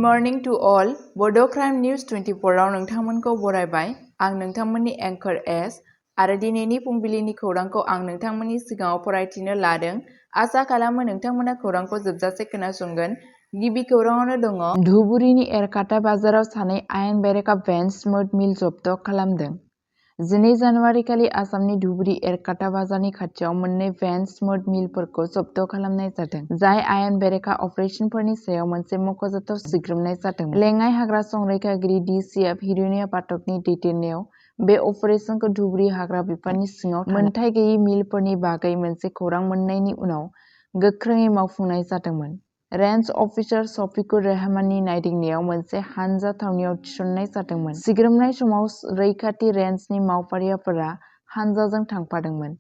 morning to all. Bodo News 24 आव नोंथांमोनखौ बरायबाय। आं नोंथांमोननि एंकर एस आरो दिनैनि फुंबिलिनि खौरांखौ आं नोंथांमोननि सिगाङाव फरायथिनो लादों। आसा खालामो नोंथांमोना खौरांखौ जोबजासे खोनासंगोन। गिबि खौराङावनो दङ। धुबुरीनि एरकाटा बाजाराव सानै आयेन बेरेखा भेन्स स्मोद मिल जब्द खालामदों। 12 जानुवारि खालि आसामनि धुबुरी एरकाटा बाजारनि खाथियाव मोननै भेन्स स्मोद मिलफोरखौ जब्द खालामनाय जादों, जाय आयेन बेरेखा अपारेशनफोरनि सायाव मोनसे मख'जाथाव सिग्रोमनाय जादोंमोन। लेङाइ हाग्रा संरैखागिरि DCF हिरुनिया पाठकनि दैदेननायाव बे अपारेशनखौ धुबुरी हाग्रा बिफाननि सिङाव मोनथाय गैयै मिलफोरनि बागै मोनसे खौरां मोन्नायनि उनाव गोख्रोङै मावफुंनाय जादोंमोन। रेन्ज अफिसार शफिकुर रहमाननि नायदिंनायाव मोनसे हानजा थावनियाव थिसननाय जादोंमोन। सिग्रोमनाय समाव रैखाथि रेन्जनि मावफारियाफोरा हानजाजों थांफादोंमोन।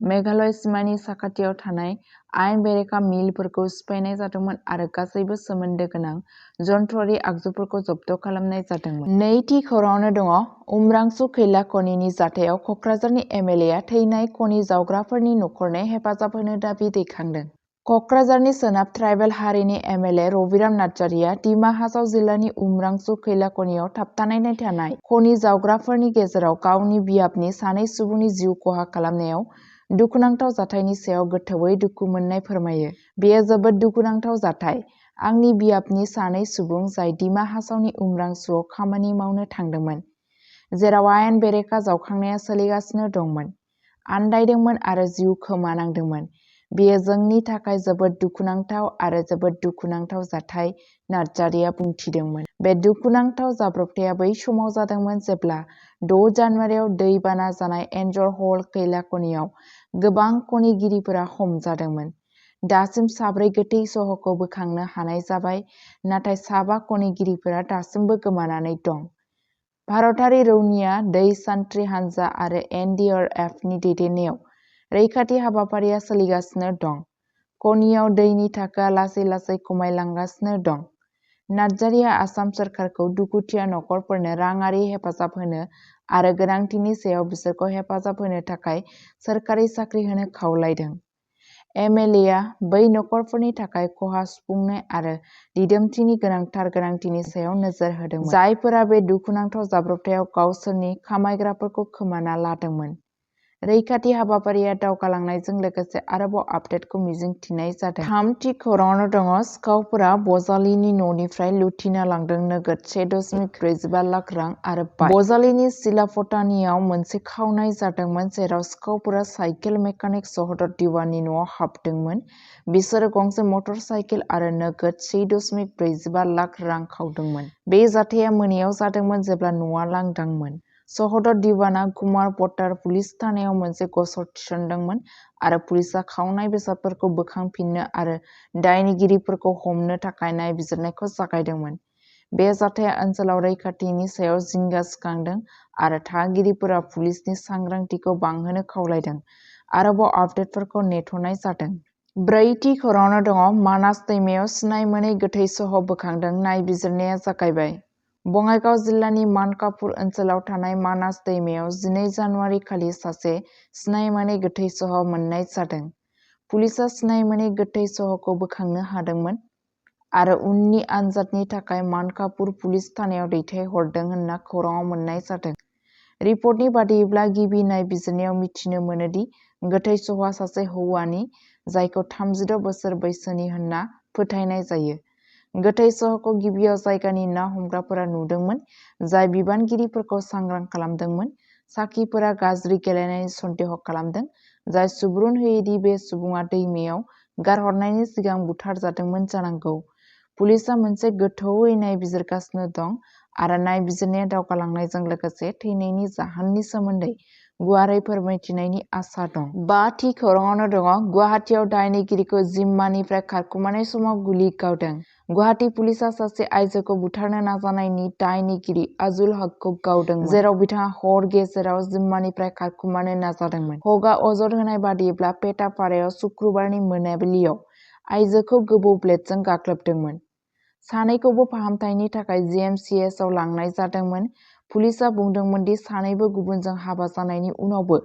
मेघालय सिमानि साखाथियाव थानाय आयेन बेरेखा मिलफोरखौ सिफायनाय जादोंमोन आरो गासैबो सोमोन्दो गोनां जन्थ्रारि आगजुफोरखौ जब्द खालामनाय जादोंमोन। नैथि खौराङावनो दङ। उमरांसु खैला खनिनि जाथायाव कक्राझारनि MLA आ थैनाय खनि जावग्राफोरनि नखरनो हेफाजाब होनो दाबि दैखांदों। कक्राझारनि सोनाब ट्राइबेल हारिनि MLA रबिराम नार्जारिया दिमा हासाव जिल्लानि उमरांसु खैला खनियाव थाबथानानै थानाय खनि जावग्राफोरनि गेजेराव गावनि बियाबनि सानै सुबुंनि जिउ खहा खालामनायाव दुखुनांथाव जाथायनि सायाव गोथौवै दुखु मोननाय फोरमायो। बेयो जोबोद दुखुनांथाव जाथाय। आंनि बियाबनि सानै सुबुं जाय दिमा हासावनि उमरांसुआव खामानि मावनो थांदोंमोन, जेराव आयेन बेरेखा जावखांनाया सोलिगासिनो दंमोन, आन्दायदोंमोन आरो जिउ खोमानांदोंमोन। बेयो जोंनि थाखाय जोबोद दुखुनांथाव आरो जोबोद दुखुनांथाव जाथाय, नार्जारिया बुंथिदोंमोन। बे दुखुनांथाव जाब्रबथाया बै समाव जादोंमोन जेब्ला 6 जानुवारियाव दै बाना जानाय एन्जर हल खैला खनियाव गोबां खनिगिरिफोरा हमजादोंमोन। दासिम 4 गोथै सह'खौ बोखांनो हानाय जाबाय, नाथाय 7 खनिगिरिफोरा दासिमबो गोमानानै दं। भारतारि रौनिया दै सान्थ्रि हानजा आरो NDRFनि दैदेननायाव रैखाथि हाबाफारिया सोलिगासिनो दं। खनियाव दैनि थाखोआ लासै लासै खमायलांगासिनो दं। नार्जारिया आसाम सोरखारखौ दुखुथिया नखरफोरनो राङारि हेफाजाब होनो आरो गोनांथिनि सायाव बिसोरखौ हेफाजाब होनो थाखाय सोरखारि साख्रि होनो खावलायदों। MLA आ बै नखरफोरनि थाखाय खहा सुफुंनाय आरो दिदोमथिनि गोनांथार गोनांथिनि सायाव नोजोर होदोंमोन, जायफोरा बे दुखुनांथाव जाब्रबथायाव गावसोरनि खामायग्राफोरखौ खोमाना लादोंमोन। रैखाथि हाबाफारिया दावगालांनायजों लोगोसे आरोबाव आपडेटखौ मिजिंथिनाय जादों। थामथि खौराङावनो दङ। सिखावफोरा बजालिनि न'निफ्राय लुथिना लांदों नोगोद 1.45 लाख रां आरो बाइक। बजालिनि सिलाफटानियाव मोनसे खावनाय जादोंमोन, जेराव सिखावफोरा साइकेल मेकानिक सहदर दिवाननि न'आव हाबदोंमोन। बिसोरो गंसे मटर साइकेल आरो नोगोद 1.45 लाख रां खावदोंमोन। बे जाथाया मोनायाव जादोंमोन जेब्ला न'आ लांदांमोन। सहदर दिवानआ कुमार बटार पुलिस थानायाव मोनसे गसर थिसनदोंमोन आरो पुलिसआ खावनाय बेसादफोरखौ बोखांफिननो आरो दायनिगिरिफोरखौ हमनो थाखाय नायबिजिरनायखौ जागायदोंमोन। बे जाथाया ओनसोलाव रैखाथिनि सायाव जिंगा सिखांदों आरो थागिरिफोरा पुलिसनि सांग्रांथिखौ बांहोनो खावलायदों। आरोबाव आपडेटफोरखौ नेथ'नाय जादों। ब्रैथि खौराङावनो दङ। मानास दैमायाव सिनाय मोनै गोथै सह' बोखांदों, नायबिजिरनाया जागायबाय। बङाइगाव जिल्लानि मानकापुर ओनसोलाव थानाय मानास दैमायाव 12 जानुवारि खालि सासे सिनाय मोनै गोथै सह' मोननाय जादों। पुलिसआ सिनाय मोनै गोथै सह'खौ बोखांनो हादोंमोन आरो उननि आनजादनि थाखाय मानकापुर पुलिस थानायाव दैथायहरदों होनना खौराङाव मोननाय जादों। रिपर्टनि बादिब्ला गिबि नायबिजिरनायाव मिथिनो मोनो दि गोथै सह'आ सासे हौवानि, जायखौ 36 बोसोर बैसोनि होनना फोथायनाय जायो। गोथै सह'खौ गिबियाव जायगानि ना हमग्राफोरा नुदोंमोन, जाय बिबानगिरिफोरखौ सांग्रां खालामदोंमोन। साखिफोरा गाज्रि गेलेनायनि सन्देह खालामदों, जाय सुबुरुन होयो दि बे सुबुङा दैमायाव गारहरनायनि सिगां बुथारजादोंमोन जानांगौ। पुलिसआ मोनसे गोथौवै नायबिजिरगासिनो दं आरो नायबिजिरनाया दावगालांनायजों लोगोसे थैनायनि जाहोननि सोमोन्दै गुवारै फोरमायथिनायनि आसा दं। 5थि खौराङावनो दङ। गुवाहाटीआव दायनिगिरिखौ जिम्मानिफ्राय खारखुमानाय समाव गुलि गावदों। गुवाहाटी पुलिसआ सासे आइजोखौ बुथारनो नाजानायनि दायनिगिरि आजुल हकखौ गावदोंमोन, जेराव बिथाङा हर गेजेराव जिम्मानिफ्राय खारखुमानो नाजादोंमोन। हकआ अजद होनाय बादिब्ला पेटापारायाव शुक्रबारनि मोनाबिलियाव आइजोखौ गोबौ ब्लेडजों गाग्लोबदोंमोन। सानैखौबो फाहामथायनि थाखाय GMCHआव लांनाय जादोंमोन। पुलिसआ बुंदोंमोन दि सानैबो गुबुनजों हाबा जानायनि उनावबो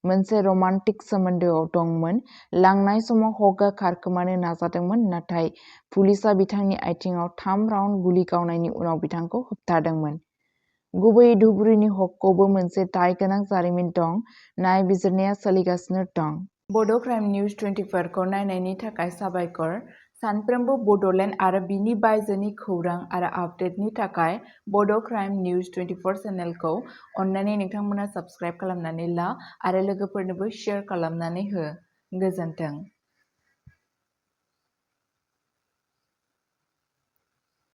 मोनसे रमान्टिक सोमोन्दोआव दंमोन। लांनाय समाव हकआ खारखोमानो नाजादोंमोन, नाथाय पुलिसआ बिथांनि आथिंआव 3 राउन्ड गुलि गावनायनि उनाव बिथांखौ होबथादोंमोन। गुबैयै धुबुरीनि हकखौबो मोनसे दाय गोनां जारिमिन दं। नायबिजिरनाया सोलिगासिनो दं। बड' क्राइम निउज 24 खौ नायनायनि थाखाय साबायखर। सानफ्रोमबो बड'लेण्ड आरो बिनि बायजोनि खौरां आरो आपडेटनि थाखाय बड' क्राइम निउज 24 चेनेलखौ अन्नानै नोंथांमोना साबस्क्राइब खालामनानै ला आरो लोगोफोरनोबो शेयार खालामनानै हो। गोजोन्थों।